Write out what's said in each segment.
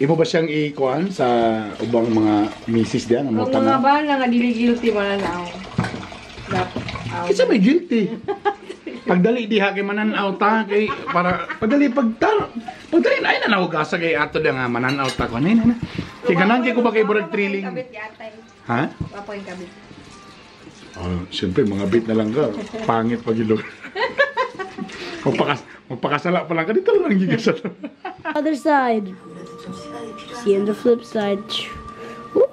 Imo ba siyang ikuan sa ubang mga misis diyan ang Ang mga mga bana nga dili guilty mananaw. Dapat. Kinsa may guilty? Pagdali diha kay mananaw ta kay para pagdali pagtar pagdali ay na nahugasa kay ato da nga mananaw ta ko nay na. Kay ganan kay ko ba kay burag thrilling. Kabit yatay. Ha? Wapo yung kabit. Oh, siyempre mga bit na lang ka. Pangit pag ilog. Magpakasala pa lang ka dito lang gigasal. Other side. See on the flip side. Woo!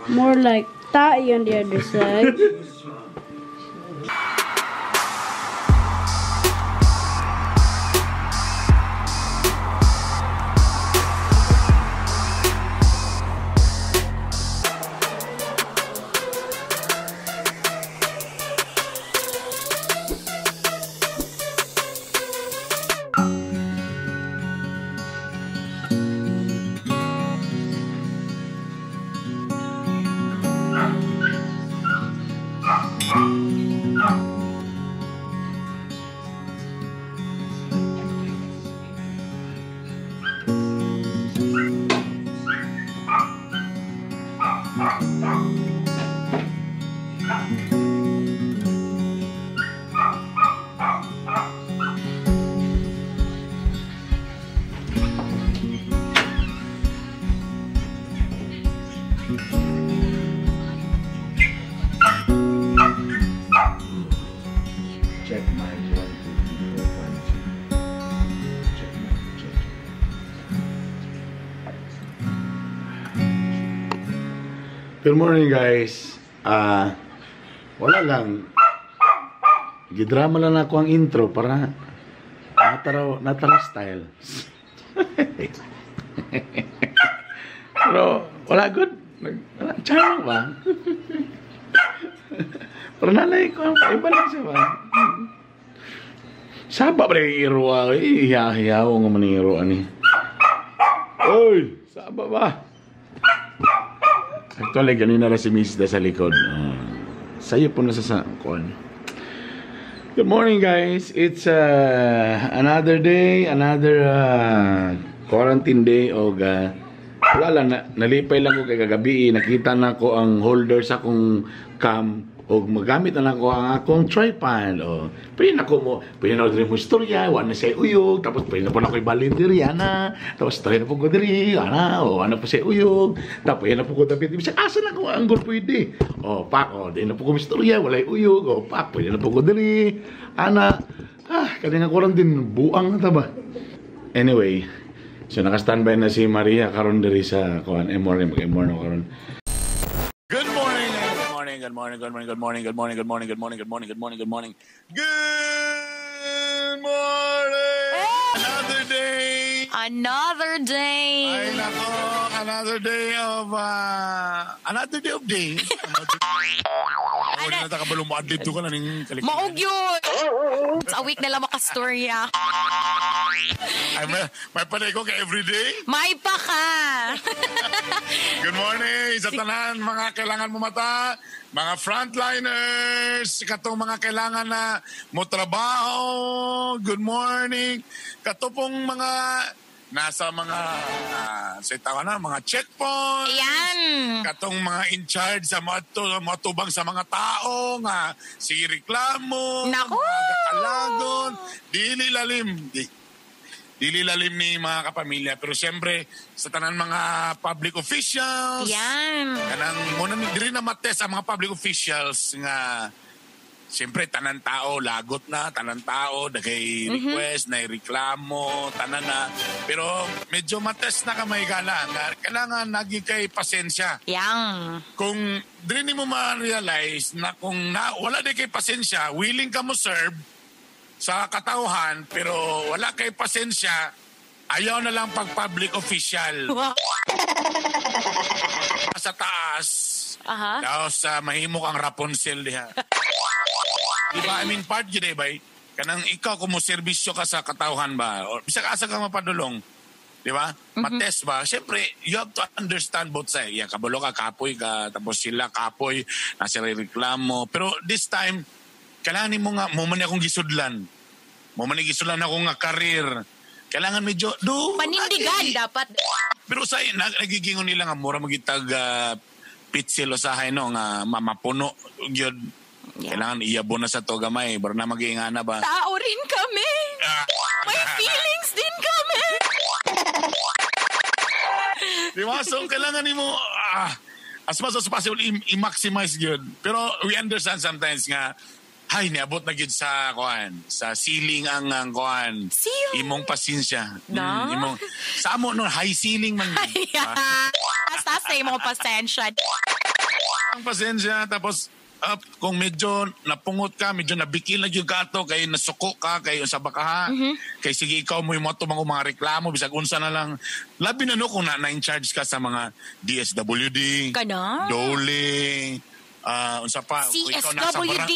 More like tae on the other side. Check mic 1 2 3 4 5 6. Check mic, check. Good morning, guys. Wala lang. Gidrama lang ako ang intro para nataraw style. Pero wala good. Wala, charo ba? Pero nalay ko, iba lang siya ba? Saba pa rin irwa, hiya-hiyaw nga man iro ani. Oy, saba ba? Actually, ganina ra si Miss da sa likod. Sayo po na sa kuan. Good morning, guys. It's another day, another quarantine day og wala lang, nalipay lang ko kay kagabi, nakita na ko ang holder sa akong cam og magamit na nako ang akong tripod. O, pwede na ko mo, pwede na diri mo istorya, wa na siya uyog, tapos pwede na po na ko ibalin diri ana, tapos try na po ko diri ana, o ana po siya uyog, tapos pwede na po ko dapit, bisag asa na ko anggol pwede. O pak, o di na po ko istorya, walay uyog, o pak, pwede na po ko diri ana. Ah, kani nga quarantine buang na ta ba. Anyway, so naka-standby na si Maria karon diri sa kuan, MR, mag-MR na karon. Good morning, good morning, good morning, good morning, good morning, good morning, good morning, good morning, good morning, good morning, good morning. Good morning! Another day! Another day! Ay, nako, another day of, another day of days. Wala na takabalo mo, adlib to ka na ning kalikita. Maog yun! It's a week na lang makastorya. Ay, may panay ko kay everyday. May pa ka! Good morning sa tanan, mga kailangan mo mata, mga frontliners, katong mga kailangan na mo trabaho. Good morning. Katong mga nasa mga sa tawag na, mga checkpoint. Ayan. Katong mga in charge sa matubang sa mga tao nga si reklamo. Nako. Mga kakalagon. Dili lalim. Dili lalim ni mga kapamilya. Pero siyempre, sa tanan mga public officials. Ayan. Kanang muna diri na matest ang mga public officials nga siyempre tanan tao lagot na, tanan tao dagay request, na reklamo, tanan na. Pero medyo matest na ka may gala nga kailangan nagi kay pasensya. Yang. Kung diri nimo ma-realize na kung na, wala di kay pasensya, willing ka mo serve sa katauhan pero wala kay pasensya, ayaw na lang pag public official. Sa taas. Aha. Tapos mahimo kang Rapunzel diha. Diba? I mean, part yun eh, bay. Kanang ikaw, kung mo serbisyo ka sa katauhan ba, or bisag asa ka mapadulong, di ba? Matest ba? Siyempre, you have to understand both sides. Yeah, kabalo ka, kapoy ka, tapos sila kapoy, nasa reklamo. Pero this time, kailangan mo nga, mo man akong gisudlan. Mo man gisudlan ako nga career. Kailangan medyo do Panindigan dapat. Pero sa nagigingon nila nga mura magitag pitsil usahay no nga mamapuno gyud. Yeah. Kailangan iyabo na sa to gamay bar na magiingana ba. Tao rin kami. May feelings din kami. Di ba? So kailangan nimo as much as possible i-maximize gyud. Pero we understand sometimes nga hay niabot na gyud sa kuan, sa ceiling ang kuan. Ceiling. Imong pasensya. Na? Imong sa amo no high ceiling man. Basta sa imong pasensya. Ang pasensya tapos kung medyo napungot ka, medyo nabikil na gyud ka ato kay nasuko ka kay unsa ba ka ha? Kay sige ikaw mo yung mga reklamo bisag unsa na lang. Labi na no kung na in charge ka sa mga DSWD, Kana? Dole, unsa pa, kung ikaw nasa CSWD.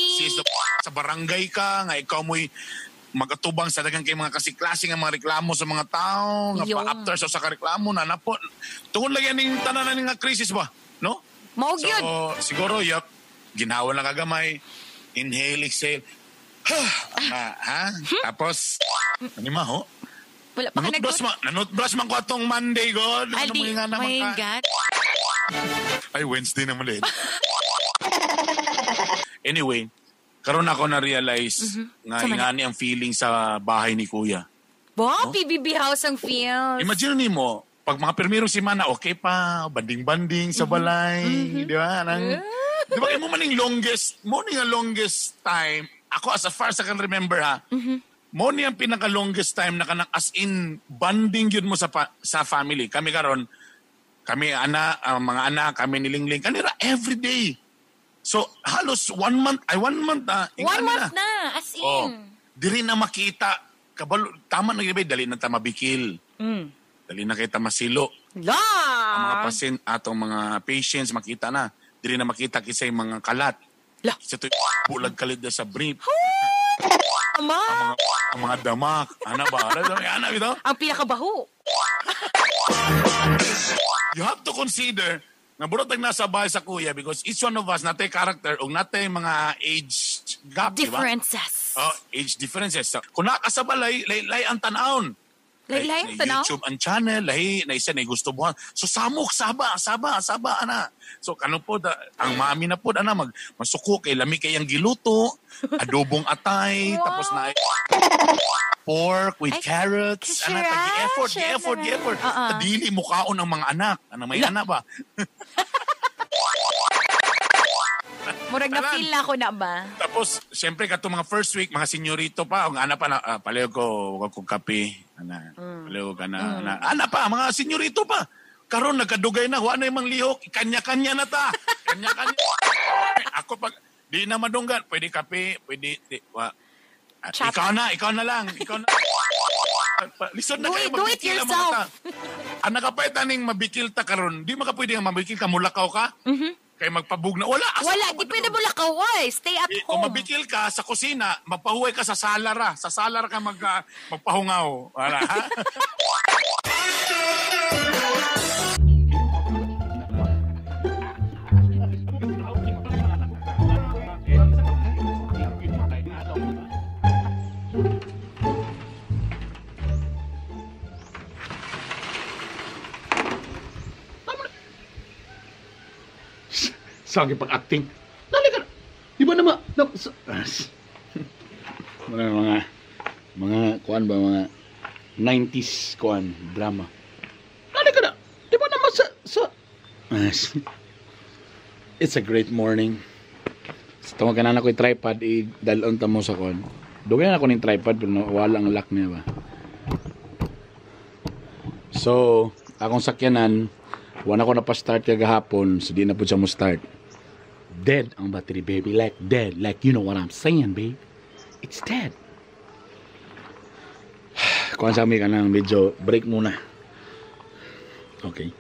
Sa barangay ka nga ikaw mo'y magatubang sa daghang kay mga kasiklase nga mga reklamo sa mga tao nga pa after sa kareklamo na napo tungod lagi ning tanan na nga crisis ba no? Mao So gyud. siguro yup, ginhawa lang kagamay, inhale, exhale. Ha? Tapos ano ma ho? Wala pa ka nag- Nanutbrush man ko atong Monday god. Ay, Ano mga nga naman my ka? God. Ay, Wednesday naman din. Anyway, karon ako na-realize nga Sama na. ingani ang feeling sa bahay ni Kuya. Wow, PBB house ang feels. Imagine nimo, pag mga pirmirong semana, okay pa, banding-banding sa balay, di ba? Nang, di ba, mo maning longest, mo ning ang longest time, ako as far as I can remember ha, mo ni ang pinaka-longest time na kanang as in banding yun mo sa sa family. Kami karon, kami ana, ang mga anak, kami nilingling, kanira every day. So halos 1 month, ay 1 month na. 1 month na, as in. Oh, diri na makita, kabalo, tama na gyud dali na ta mabikil. Dali na kita masilo. La! Ang mga patient, atong mga patients makita na. Diri na makita kisay mga kalat. La. Sa to bulag kalit na sa brief. Ama! Ang mga damak. Ana ba? Ana bitaw? Ang pinakabaho. You have to consider na burot ang nasa bahay sa kuya because each one of us natay character o natay mga age gap, di ba? Differences. Oh, age differences. So, kung nakasabalay, laylay ang tanawon. Laylay ang tanaw? YouTube ang channel, lahi, na isa na gusto buhan. So samok, saba, saba, saba, ana. So kano po, ang mami na po, ana, masuko kay lami kay ang giluto, adobong atay, Wow. tapos na pork with Ay, carrots. Ana, tagi-effort, gi-effort, gi-effort. Tadili mukaon ang mga anak. Ano, may anak ba? Murag na feel na ako na ba? Tapos, siyempre, katong mga first week, mga senyorito pa, ang ana pa, na, palayo ko, wag ko kape. Ana, palayo ka na, ana, ana pa, mga senyorito pa. Karon nagkadugay na, wala na yung mga lihok, kanya-kanya na ta. Kanya-kanya. Ako pag, di na madunggan, pwede kape, pwede, di, wa. Ikaw na lang, ikaw na. Lisod na kayo, Do it yourself. Ang nakapait aning mabikil ta karon, di maka pwede nga mabikil ka, mulakaw ka. Kay magpabugna. Wala. Wala, di pwede mo lakaw, oy. Stay at Kung home. mabikil ka sa kusina, mapahuway ka sa salara. Sa salara ka magpahungaw. Wala, ha? Sa aking pag-acting. Dali ka na. Di ba naman? Mga kuan ba, mga 90s kuan drama. Dali ka na. Di ba naman sa It's a great morning. Sa tawag ka na ako yung tripod, i-dalon ta mo sa kuan. Dugay na ako ng tripod, pero wala ang lock niya ba. So, akong sakyanan, wala ko na pa-start kagahapon, so di na po siya mo start. Dead ang battery, baby. Like dead. Like you know what I'm saying, babe. It's dead. Kuhan sa amin ka ng medyo break muna. Okay.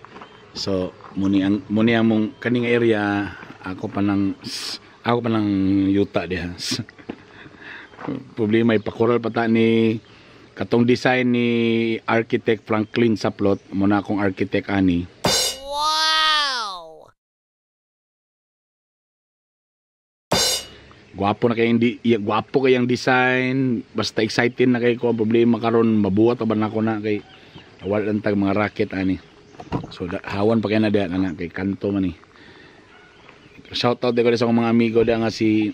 So, muni ang mong kaning area, ako pa ng yuta diha. Problema ipakural pa ta ni katong design ni Architect Franklin sa plot, muna akong architect ani. Gwapo na kay hindi gwapo kay ang design, basta excited na kay ko. Ang problema karon mabuhat ba nako na kay wala lang tag mga racket ani. So hawan pa kay na diha na kay kanto man ni. Shout out ko sa akong mga amigo da nga si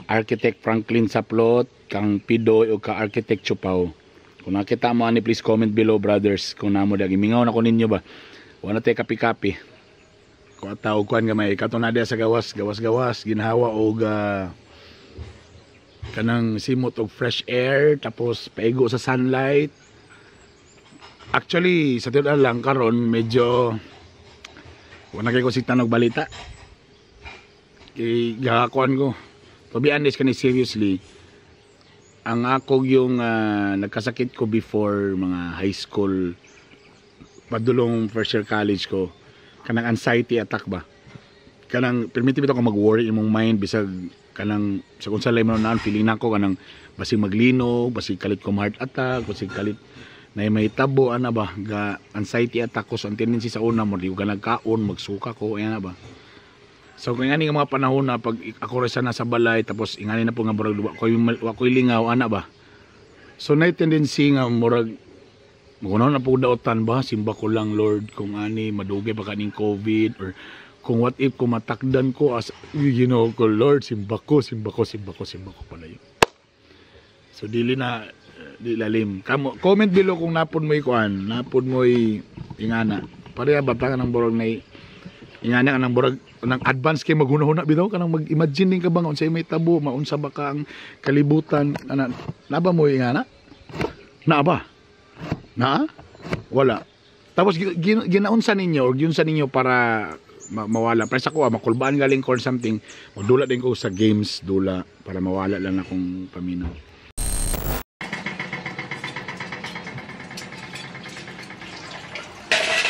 Architect Franklin Saplot, kang Pidoy o ka Architect Chupaw. Kung nakita mo ani, please comment below, brothers, kung namo da gimingaw na ko ninyo ba. Wala tay kapi-kapi. Kuha tao kuan gamay kato na diha sa gawas, gawas-gawas ginhawa og kanang simot og fresh air tapos paigo sa sunlight. Actually sa tinud lang karon medyo wala kay ko siktan og balita. Kay gakakuan ko. To be honest kani, seriously, ang ako yung nagkasakit ko before mga high school padulong first year college ko, kanang anxiety attack ba, kanang permiti bitaw ko mag-worry imong mind bisag kanang sa kung sa mo naan feeling nako kanang basig maglinog, basig kalit ko heart attack, basig kalit na may tabo ana ba, ga anxiety attack ko. So ang tendency sa una mo di ko nagkaon, magsuka ko ana ba. So kung ingani nga mga panahon na pag ako ra sa nasa balay tapos ingani na po nga murag wa koy lingaw ana ba. So nay tendency nga murag mukuno na po daotan ba, simba ko lang Lord kung ani madugay pa kaning COVID or kung what if kung matakdan ko as you know ko Lord, simba ko simba ko simba ko simba ko pala yun. So dili na di lalim. Kamo, comment below kung napod mo ikuan, napod mo ingana. Pareha ba ta kanang borog na ingana kanang borog nang advance kay maghuna-huna bitaw kanang mag-imagine din ka ba nga unsay may tabo, maunsa ba ka ang kalibutan ana, naba mo ingana? Naa ba? Naa? Wala. Tapos ginaunsa ninyo or giunsa ninyo para mawala. Pero sa ko makulbaan galing ko or something, dula din ko sa games dula para mawala lang akong paminaw.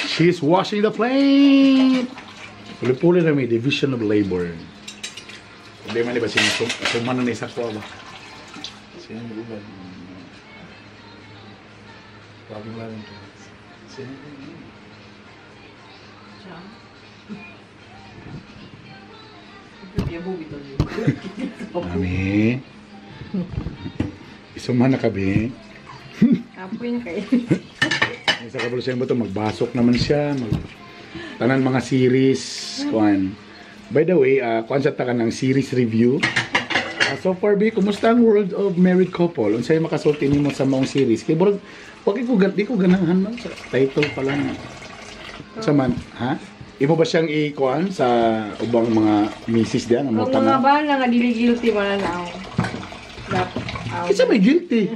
She's washing the plate. Puli-puli na may division of labor. Problema ni ba sinuman na isa ko ba? Sino ba? Mami. Isuman na kabi. Apoy na kayo. Sa kabalo siya ba ito, magbasok naman siya. Tanan mga series. Kuan. By the way, kuan sa taka ng series review. So far, B, kumusta ang world of married couple? Unsay makasulti nimo sa maong series? Kay burag, wag ko di ko ganahan man sa title pa lang. Sa man, ha? Imo ba siyang i-kuan sa ubang mga misis diyan ang Ang mga bala nga dili guilty man na. Kinsa may guilty?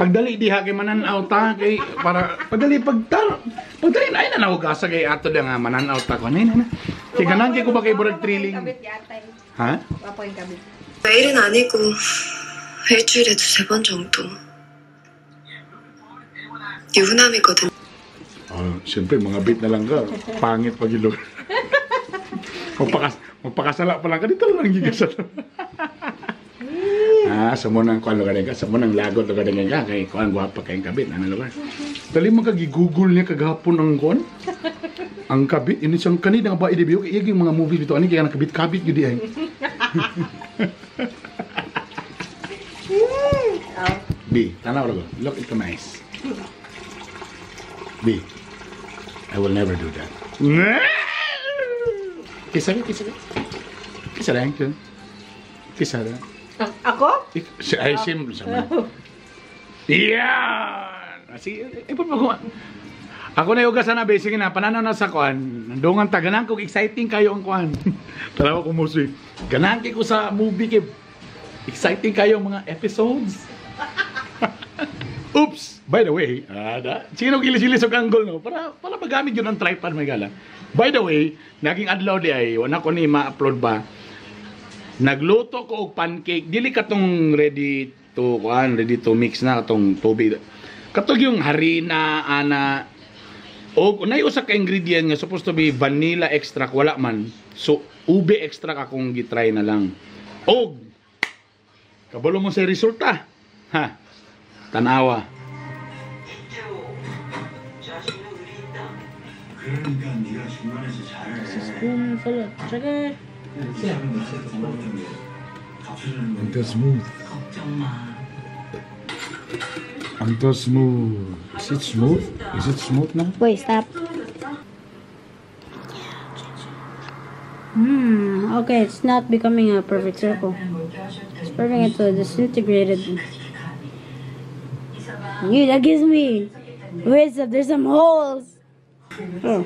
Pagdali diha kay mananaw ta kay para pagdali pagdali ay nanawgasa kay ato da nga mananaw ta ko nay na. Kay ganan kay ko ba kay burag thrilling. Ha? 매일은 아니고 일주일에 두세 번 정도. 유부남이거든. Siyempre mga bit na lang ka. Pangit pag ilog. Magpakasala pa lang ka dito lang gigasal. Ah, sa mo nang kuan lugar ka, sa mo nang lagot lugar ka kay kuan gwapa kay kabit ana lugar. Dali man ka gi-google niya kagahapon ang kuan. Ang kabit ini siyang kanina nga ba i-debut kay iyang mga movies bitaw ani kay nang kabit-kabit gyud ay. B, tanaw ra ko. Look into my eyes. B, I will never do that. Kisa ka, kisa ka. Kisa lang. Kisa lang. Ako? Ay, sim. Yan! Sige, ako na yoga sana, sige na, pananaw na sa kuan. Nandungan ta, ganahan kong exciting kayo ang kuan. Tarawa ko mo, ganahan ko sa movie kay exciting kayo ang mga episodes. Oops! By the way, sino gilis-gilis og angle no? Para magamit yun ang tripod may gala. By the way, naging adlaw di ay wala ko ni ma-upload ba. Nagluto ko og pancake. Dili katong ready to kuan, ready to mix na katong tubig. Katong yung harina ana og unay usa ka ingredient nga supposed to be vanilla extract, wala man. So ube extract akong gitry na lang. Og kabalo mo sa resulta. Ha. Tanawa. Spoonful of sugar. Until smooth. Until smooth. Is it smooth? Is it smooth now? Wait, stop. Okay, it's not becoming a perfect circle. It's turning into a disintegrated. Yeah, that gives me. Wait, so there's some holes. Oh.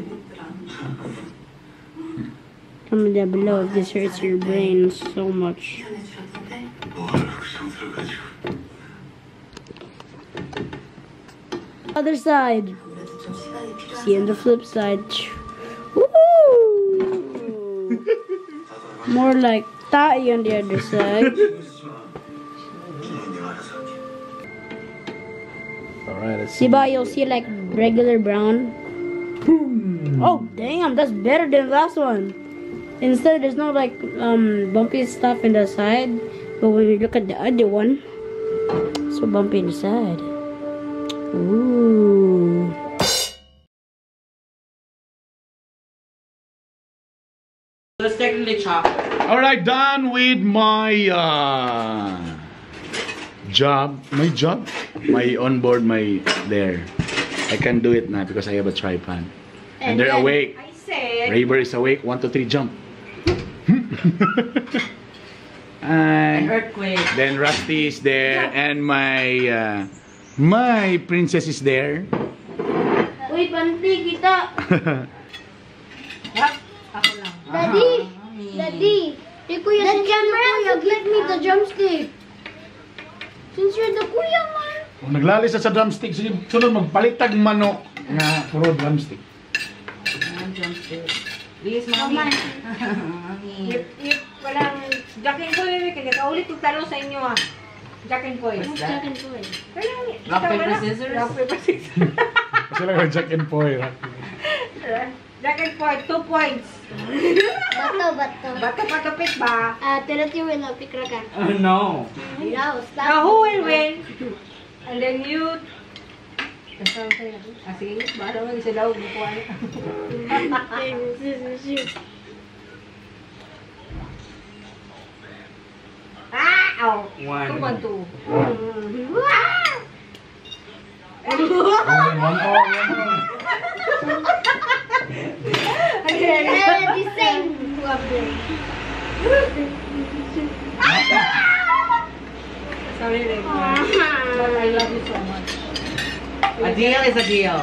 Comment down below if this hurts your brain so much. Other side. See on the flip side. Woo! More like tae on the other side. All right, let's see. Diba, you'll see like regular brown. Boom. Oh damn, that's better than the last one. Instead, there's no like bumpy stuff in the side, but when you look at the other one, it's so bumpy in the side. Ooh. Let's technically chocolate. All right, done with my job. My job? My onboard, my there. I can do it now because I have a tripod. And they're awake. I said. Raver is awake. 1, 2, 3, jump. An earthquake. Then Rusty is there, and my my princess is there. Uy, panty kita. Ako lang. Daddy, Daddy, the kuya, the camera, you give me the drumstick. Since you're the kuya man. Kung naglalis sa drumstick, sunod magpalitag manok nga puro drumstick. Drumstick. Please, mami. Mami. If walang Jack and Coy, kaya kaulit yung tanong sa inyo ah. Jack and Coy. What's that? Jack and Coy. Rock, paper, scissors? Rock, paper, scissors. Kasi lang Jack and Poy. Jack and Poy, 2 points. Bato, bato. Bato, bato, pick ba? Tirat yung win, pick ra ka. No. No, stop. Now, who will win? And then you... Ah, sige. Baka naman isa daw. Ah! Ow! 1. 2, 1, 2. 1, 1, 1. The same. Sorry, Reg. But I love you so much. A deal is a deal.